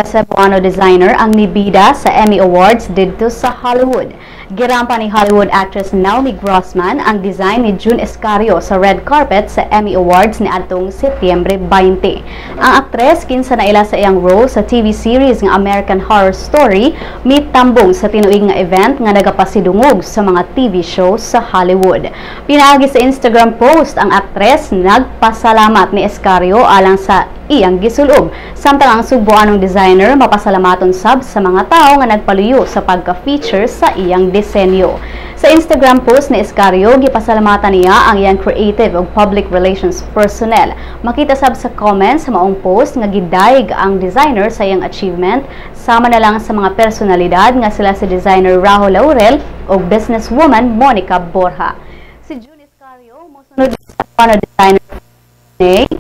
ka Cebuano designer ang nibida sa Emmy Awards didto sa Hollywood. Girampa ni Hollywood actress Naomi Grossman ang design ni June Escario sa red carpet sa Emmy Awards niadtong Setyembre 20. Ang aktres, kinsa naila sa iyang role sa TV series nga American Horror Story, mitambong sa tinuig nga event nga nagapasidungog sa mga TV show sa Hollywood. Pinaagi sa Instagram post, ang aktres nagpasalamat ni Escario alang sa iyang gisulob. Samtang ang Sugboanong designer mapasalamaton sab sa mga tao nga nagpaluyo sa pagka-feature sa iyang disenyo. Sa Instagram post ni Escario, gipasalamatan niya ang iyang creative ug public relations personnel. Makita sab sa comments sa maong post nga gidayeg ang designer sa iyang achievement, sama na lang sa mga personalidad nga sila si designer Rajo Laurel ug businesswoman Monica Borja. Si June Escario mosunod sa designer